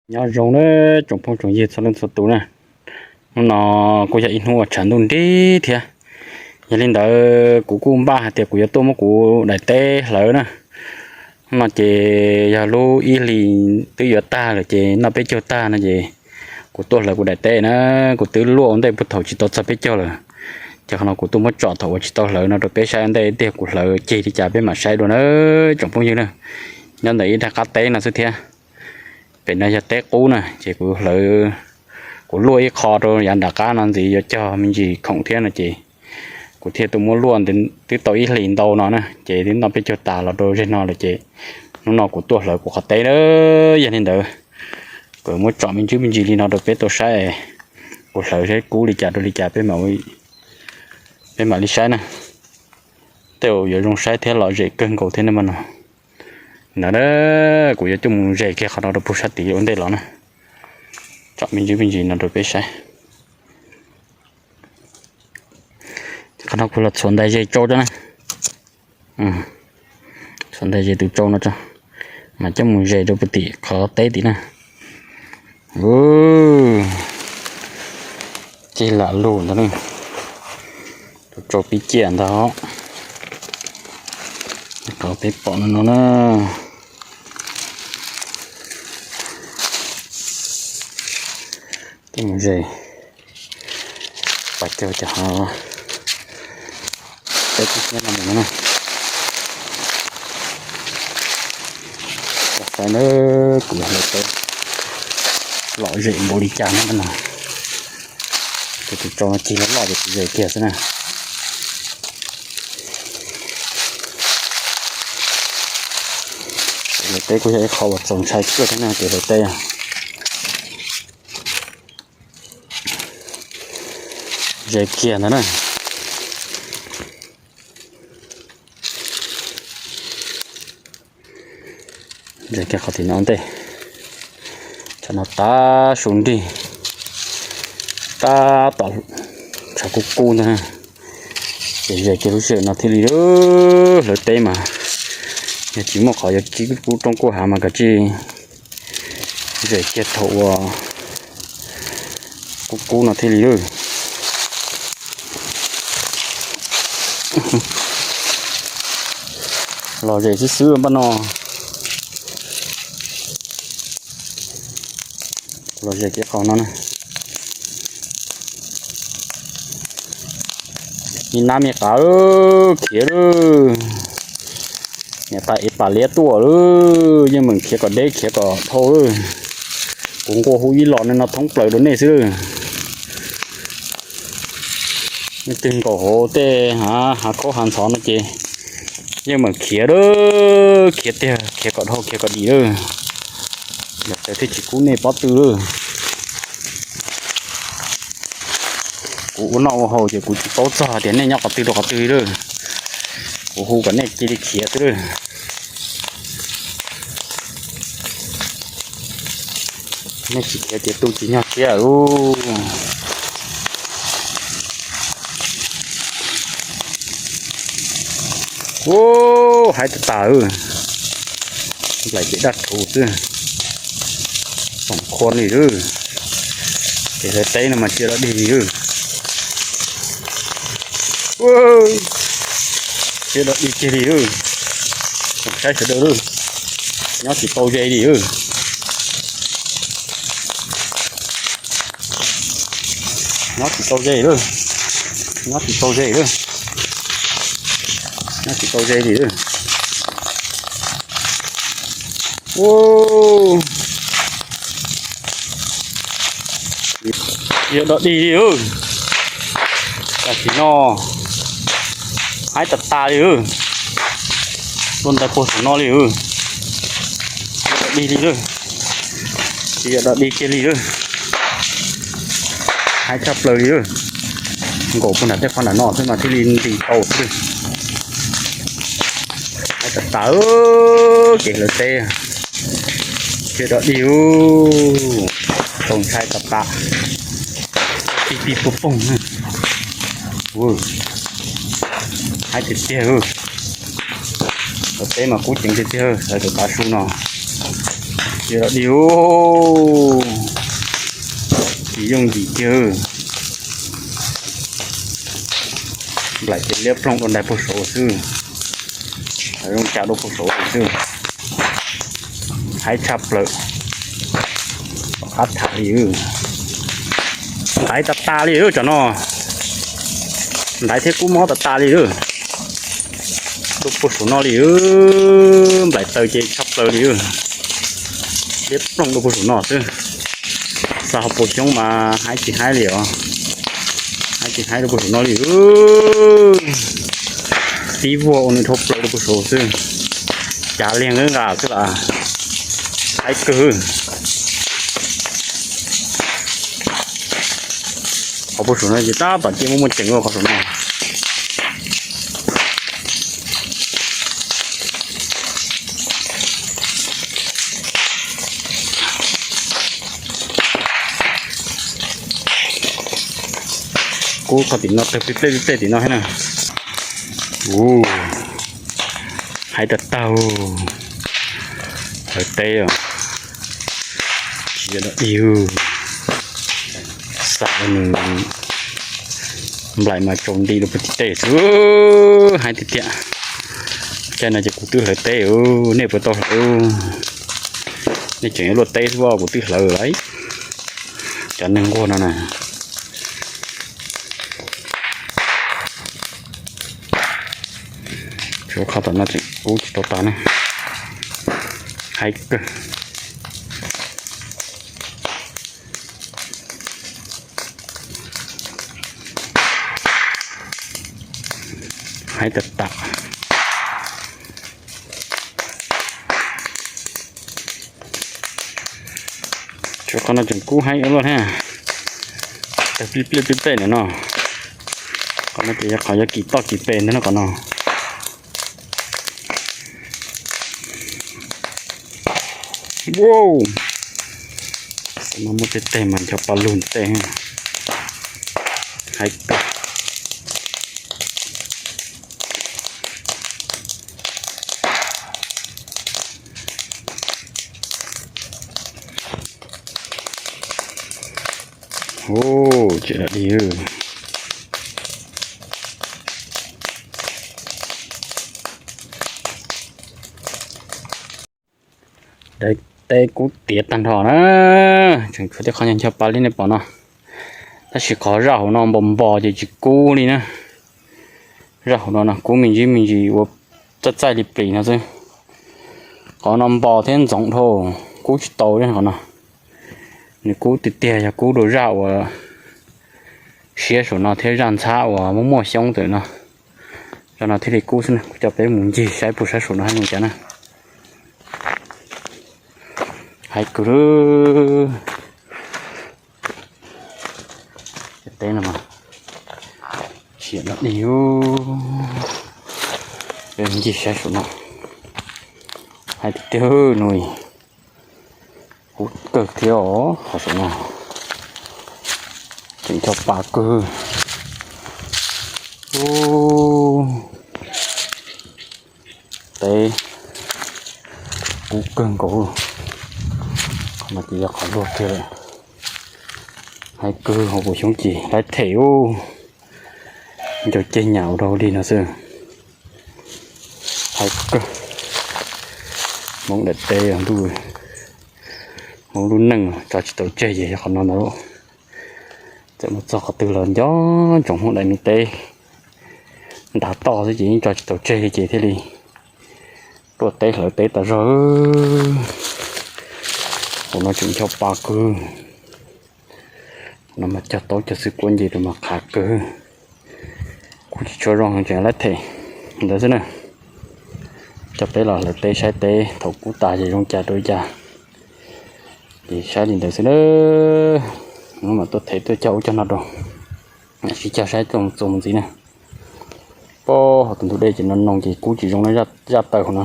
Nyob zoo na tsoom phooj tsoom ywg txhua leej txhua tus na. Hnub no kuj yog ib hnub uas tshav ntuj nrig thiab. Yog li ntawd kuv kuj npaj hais tias kuv yuav tuaj muab kuv daim teb hlawv na. Hnub no ces yog lub ib hlis twb yuav tag lawm ces noj peb caug tag no ces kuv tuaj hlawv kuv daim teb na. Kuv twb luaj ua ntej puag thaum tsis tau txog peb caug lawm. Ces qhov no kuv tuaj muab tsom thaum uas tsis tau hlawv no rau peb saib ua ntej tiag kuv hlawv ceg li cas peb mam saib dua na tsoom phooj ywg na. Nyob ntawm ib daim qab teb no xwb thiab. Pem no yog teb qub na ces kuv hlawv, kuv luaj ib qho rau yav nram qab no ntxiv yuav cog me ntsis khoom thiab no ces kuv thiaj tuaj muab luaj twb tau ib hlis ntau no na ces twb noj peb caug tas los rau zeg no lawm ces hnub no kuv tuaj hlawv kuv qhov teb na. Yog li ntawd kuv muab tsom me ntsis me ntsis li no rau peb tau saib, kuv hlawv saib kub li cas rau li cas peb mam li saib na. Tej zaum yuav zoo saib thiab lom zem kawg nkaus thiab na mas no. Ntawd kuv yuav coj mus zes kiag qhov no rau puag sab tid ua ntej los na. Tsom me ntsis me ntsis no rau peb saib. Qhov no kuv los txhuam ntais zes tsau tso na. Txhuam ntais zes tus tsau no tso, mas coj mus zes rau puag tim qhov teb tid na. Ceg lam lug ntag, tus tsau pib ciaj ntag. Qhov peb pom no no na. Tej mus ze, pas caug cas ho peb tib siab no mus no na. Saib na, kuv hlawv teb lom zem npaum li cas na no. Ces tus tsau no cig loj loj ces kuv zes kiag xwb na. Hlawv teb kuj yog ib qho uas txaus ntshai kawg thiab na, ces hlawv teb zes kiag ntawd na. Zes kiag qhov tim no ntej, tsam no tab su nrig, tab tom tshav kub kub ntag. Ces zes kiag lub sij hawm no thiaj li hlawv teb mas, yog tsis muaj qhov yuav kib kub roob kub hav mas kav tsij zes kiag thaum uas kub kub no thiaj li lawm. Los zes xwb xwb npaj no. Los zes kiag qhov no na. Me nab me qav khiav lawm. Niam tais ev pam liab tuaj lawm, yeej meem khiav kom deb khiav kom dhau lawm. Kuv nqua hu ib los no thoob plaws rau nej xwb lawm. Nej twg nkaum hauv tej hav khaub hav ntxhov no ces yeej meem khiav lawm, khiav tiag khiav kom dhau khiav kom dim lawm. Yog tias thiaj tsis kub nej pob tw lawm. Kuv ua noj ua haus ces kuv tsis paub txog tias nej nyob qhov twg rau qhov twg lawm. Kuv hu kom nej cia li khiav xwb lawm. Nej tsis khiav ces tu tsis nyog siab lawm. Ub, haib tag tas lawm. Nplaim ces daj rhuv xwb. Xoom qhua li lawm. Ces hlawv teb no mas tsis dog dig li lawm. Tsis dog dig kiag li lawm. Xoom saib sawv daws lawm. Nyob tsis tau ze li lawm. Nyob tsis tau ze lawm. Nyob tsis tau ze lawm. Nyob tsis tau ze li lawm. Ub, tsis dog dig li lawm. Tam sim no haib tas tas li lawm. Tuaj ntais puag saum no li lawm. Tsis dog dig li lawm. Tsis dog dig kiag li lawm. Haib tshaj plaws li lawm. Nkaum puag nram tej qhov nram no xwb mas thiaj li nti tau xwb. Haib tas tas, kev hlawv teb tsis dog dig. Txaus ntshai tas tas. Pib pib puag poog. Haib tiag tiag. Hlawv teb mas kub ceev tiag tiag, hlawv tam tav su no. Tsis dog dig ub. kiag. Nplaim ces liab ploog dua ntais puag saud xwb. Zoo cas dua puag saud xwb. Haib tshaj plaws. Tom qab tham li, ntaiv tas tas li cov no. Ntaiv thiab kub mob tas tas li. Dua puag saum no li. Nplaim taws ces tshaj plaws li. Liab ploog dua puag saum no xwb. Xa hauv paus xyoob mas haib tsis haib li os. Haib tsis haib dua puag saum no li. Tib vuag ua nws dhau plaws dua puag saud xwb. Cav liag nqab nqa xwb las. Haib kawg. Qhov puag saum no ces tab tom cia muaj muaj ceem ua qhov saum no. Kub qhov tim no tawg pib plej pib plej tim no thiab na. Ua, haib tag tag. Hlawv teb os. Tsis yog dog dig. Xam nws nplaim mas tsaus nti rau puag tim tej xwb. Haib tiag tiag. Caij no ces kuv twb hlawv teb, nej puas tau hlawv? Nej tseem yuav luaj teb xwb, kuv twb hlawv lawm. Cov neeg nquag no na. Tshuav qhov tom no tseem kub tsis tau tas ne. Haib kawg. Haib tas tas. Tshuav qhov no tseem kub heev luaj thiab. Tawg pib plej pib plej ntawm no. Qhov no ces yog qhov yuav kis toj kis pes ntag no qhov no. Wow, no muaj tej teg mas ncho pa lug tej. Haib kawg. Ua, tsis dog dig. Daim teb kub tiav tag nrho na. Tseem tshuav tej qhov ncho pa li nej pom no, tab sis qhov zaj hauv no npos npos ces tsis kub li na. Zaj hauv no no kub me ntsis me ntsis ua txaij txaij li plis no xwb. Qhov no npos thiab ntxoov dhau, kub tsis tau li qhov no. Nws kub tiag tiag yog kub dua zaj uas siab saum no thiab zaj ntxhab uas muaj muaj xyoob ntawm no. Zaj no thiaj li kub xwb na. Kuv coj peb mus ncig saib puag saib saum no hab zoo cas na. Haib kawg. Teb no mas tsis dog dig. Peb mus ncig saib saum no. Haib tiag tiag no. Kub kawg thiab os, qhov saum no tseem ncho pa kawg. Teb kub kawg nkaus. Qhov no ces yog qhov luag kiag lawm. Haib kawg, hauv paus xyoob ces laib them ub. Ncaus ceg nyam ua rau li no xwb. Haib kawg. Hmoob daim teb, Hmoob lub neej tso tsis tau tseg ces yog qhov no ntag. Txawm mus txog qhov twg los nco ntsoov Hmoob daim me teb ntav toj xwb ces yeej tso tsis tau tseg li ces thiaj li tuaj teb hlawv teb tas zog. Hauv no tseem ncho pa kawg. No mas cog taub cog xwb kuab nce rau mas qhav kawg. Kuv tsis tshua zoo tseem laib them ntawd xwb na. Coj peb los hlawv teb saib teb thaum kub tas ces zoo cas rau li cas. Ces saib li ntawd xwb na. No mas tuaj them tuaj cog ub cog no rau. Sib cog saib txuas mus ntxiv na. Pob hauv tus ntug dej ces no noo ces kub tsis zoo na, zaj taw hauv no.